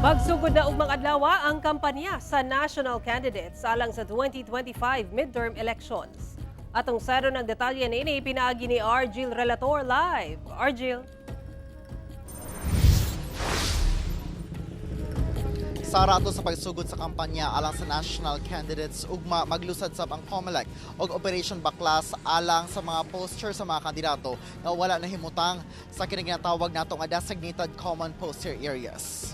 Magsugod na ugmang adlaw ang kampanya sa national candidates alang sa 2025 midterm elections. Atong saron ang detalye niini pinaagi ni Argil Relator live. Argil. Sa rato sa pagsugod sa kampanya alang sa national candidates, ugma maglusad sab ang COMELEC og Operation Baklas alang sa mga poster sa mga kandidato nga wala nahimutang sa kini ginatawag nato nga designated common poster areas.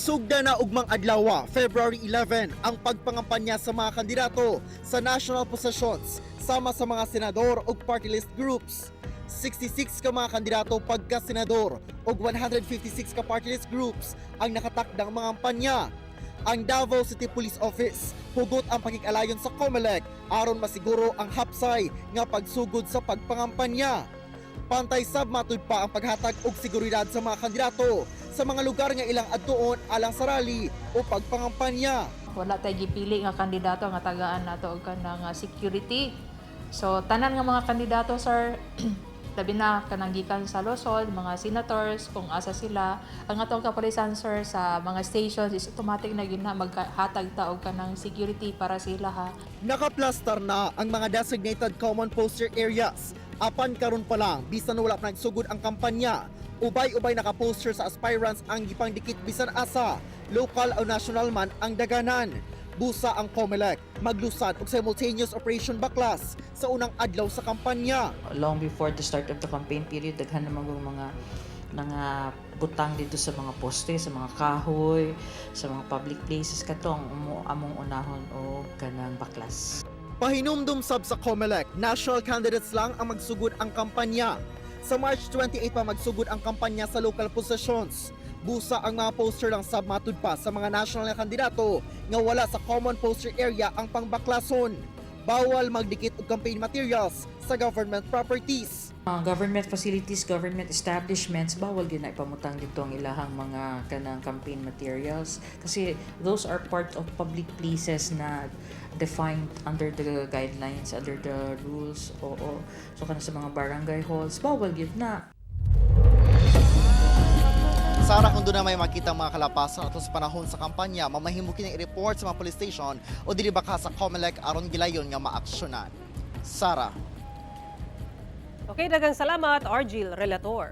Sugda na ugmang adlaw, February 11, ang pagpangampanya sa mga kandidato sa national positions sama sa mga senador ug party list groups. 66 ka mga kandidato pagka-senador ug 156 ka party list groups ang nakatakdang mga kampanya. Ang Davao City Police Office hugot ang pakikalayon sa COMELEC aron masiguro ang hapsay nga pagsugod sa pagpangampanya. Pantay sab matud pa ang paghatag og seguridad sa mga kandidato sa mga lugar nga ilang adtuon alang sa rally o pagpangampanya. Wala tay gipili nga kandidato nga tagaan nato og kanang security. So tanan nga mga kandidato, sir, labi na kanang gikan sa Losod, mga senators, kung asa sila, ang atong kapulisan, sir, sa mga stations is automatic na gyud na maghatag ta og kanang security para sila ha. Nakaplastar na ang mga designated common poster areas. Apan karon pa lang, bisan wala pa nagsugod ang kampanya, ubay-ubay nakaposter sa aspirants ang gipangdikit bisan asa, local o national man ang daganan. Busa ang COMELEC maglusad og simultaneous Operation Baklas sa unang adlaw sa kampanya. Long before the start of the campaign period, daghan naman kong mga butang dito sa mga poste, sa mga kahoy, sa mga public places katong among unahon og kanang baklas. Pahinumdum sab sa COMELEC, national candidates lang ang magsugod ang kampanya. Sa March 28 pa magsugod ang kampanya sa local positions. Busa ang mga poster lang sab matud pa sa mga national nga kandidato nga wala sa common poster area ang pangbaklason. Bawal magdikit og campaign materials sa government properties. Mga government facilities, government establishments, bawal gyud na ipamutang dito ang ilahang mga kanang campaign materials kasi those are part of public places na defined under the guidelines, under the rules. Oo. So kana sa mga barangay halls, bawal gyud na. Sara, kung doon na may makita mga kalapasan ato sa panahon sa kampanya, mamahimo kini i-report sa mga police station o dili baka sa COMELEC aron gilayon nga maaksyonan. Sara. Okay, daghang salamat, Argil Relator.